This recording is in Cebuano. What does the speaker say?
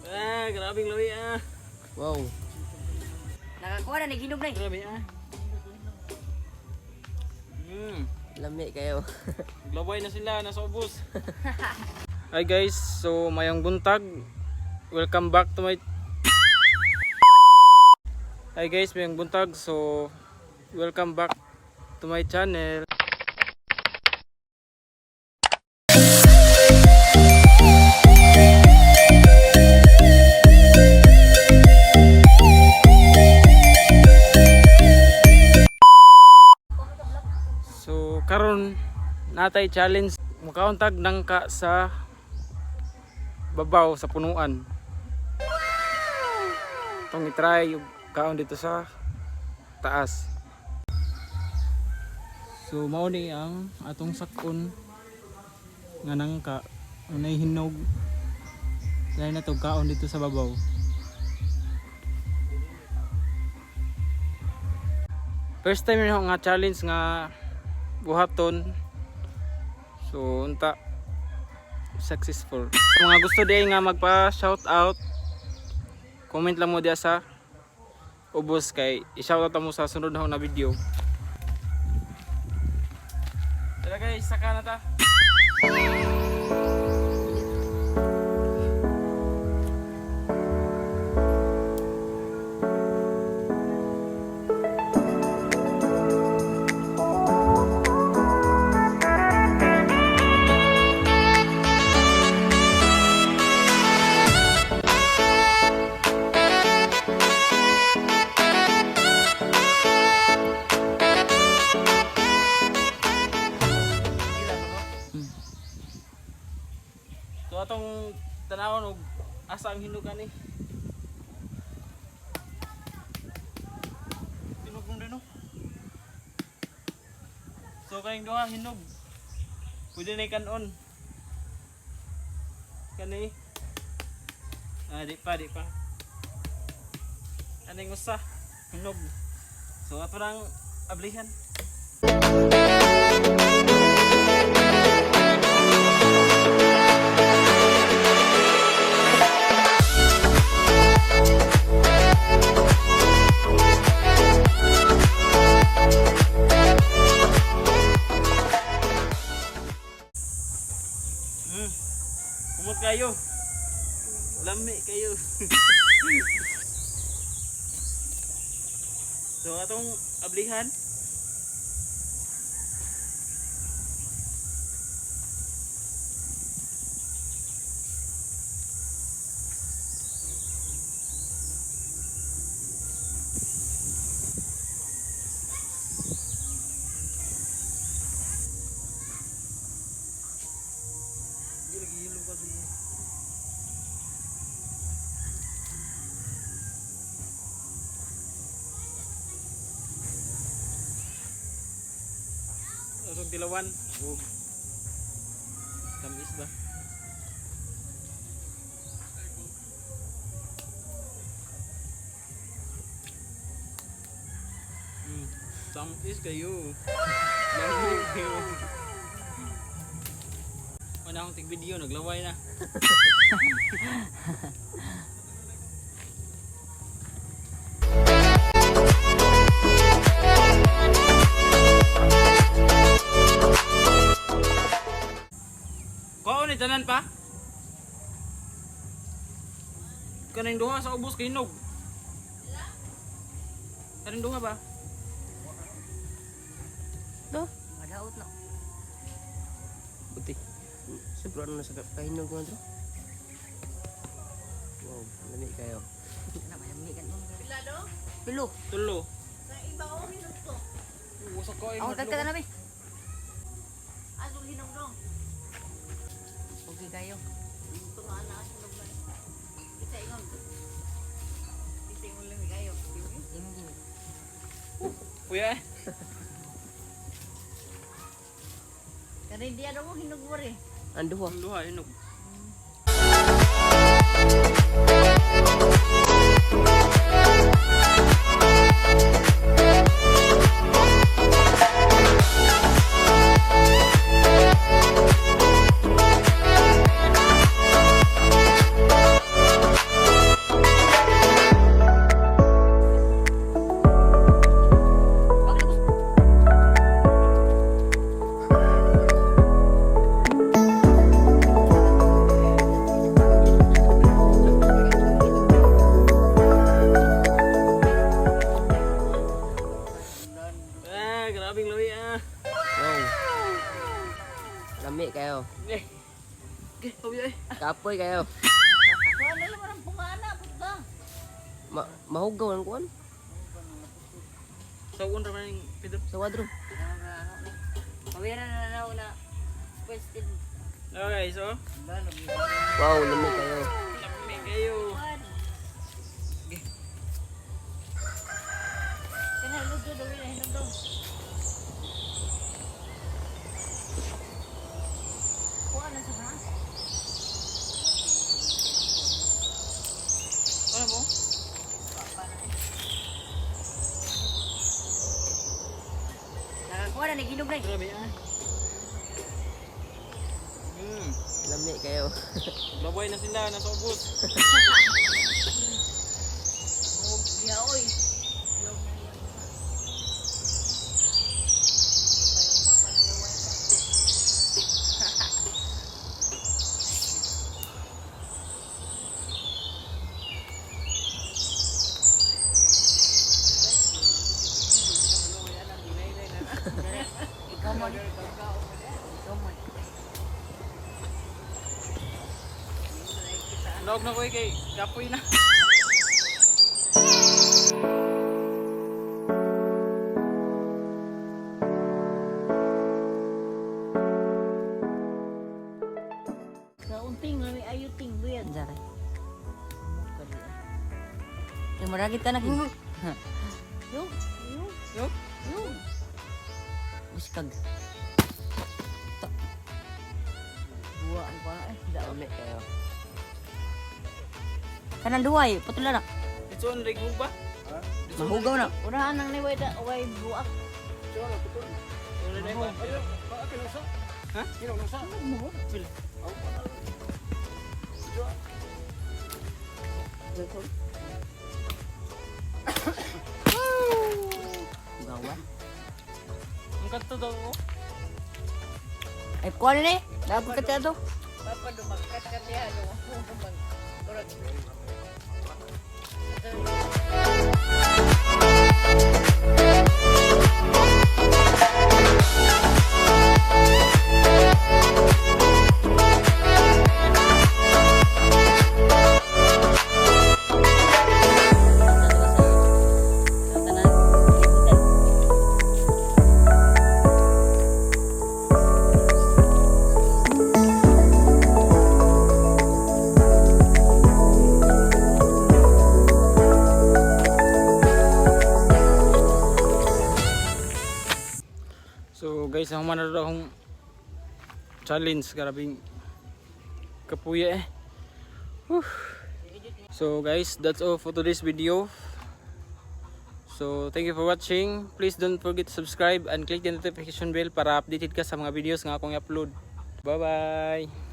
Ah, grabing lawi ah. Wow. Nakakuha na, naginom na eh. Grabe ah. Lami kayo. Glaway na sila, nasa ubos. Hi guys, so mayong buntag. Welcome back to my. Hi guys, mayong buntag. So welcome back to my channel. So karon natay challenge, mukauntag nangka sa babaw sa punuan. Itong itry yung kaon dito sa taas. So mao ni ang atong sakon nga nangka unay hinog. Dahil na to kaon dito sa babaw. First time yun nga challenge nga buhaton. So unta successful. Sa mga gusto di nga magpa shout out, comment lang mo diya sa ubos kay i-shout out mo sa sunod na video. Tara guys, saka na ta. So atong tanawon og asa ang hinog ani. Hinog mo din, no? So kayong duha hinog. Pwede na kanon. Kani. Ah, di pa, di pa. Aning usa hinog. So ato nang ablihan. Kumot kayo. Lami kayo. So atong ablihan. Atong tilawan ug tamis ba? Tamis kayo. Lami kayo. Wala akong tig video, naglaway na. Kuha ni tanan pa? Kaning duha sa ubos kay hinog. Kaning duha ba? Do. Madaot na. Buti. Siyempre ano na sa kahinog mo dro. Wow, lami kayo. Ano, mayami ka nun. Pilo. Tulo. Usa ko ay Ako tagtagan na, be. Asong hinog dong. Okay kayo. Ito nga na hinog na. Isa ingon. Isa ingon lang kayo. Imo gini. Kuya eh. Kani di ano mo hinog mo rin. Ang duha. Ang duha hinog. Kapoy kayo. Kuha na lang ang pungana, puta. Mahugaw ang kuan. Sa unra man yung Pedro. Sa wadro. Pawira na na na. Question. Okay, so Wow, lami kayo. lami kayo. Kana luto daw yun, hinog daw. Kuha na sa mga. Ano mo? Nakakuha na naginog na. Grabe ah. Lami kayo. Laboy na sila, nasa ubos. Diya, oy. Ikaw mo. Ikaw mo. Log na ko eh, kay kapoy na. Kaunting lami ayuting buyan. Zara. Yung maragit ka na kin. Yo, yo, Yo. yo. Buskag. Buwa ang kuha eh. Daw. Lami kayo. Kanang duway, putula na. Ito ang rig ba? Mahugaw na. Unahan nang ni way da way buak. Ha? Gawa. Ang kanto daw oh. Ay, kuha na ni. Dapat ka tayo. Papa dumagkat ka diha do. So guys, ang human na daw akong challenge, grabing kapuya eh. Whew. So guys, that's all for today's video. So thank you for watching. Please don't forget to subscribe and click the notification bell para updated ka sa mga videos nga akong i-upload. Bye bye.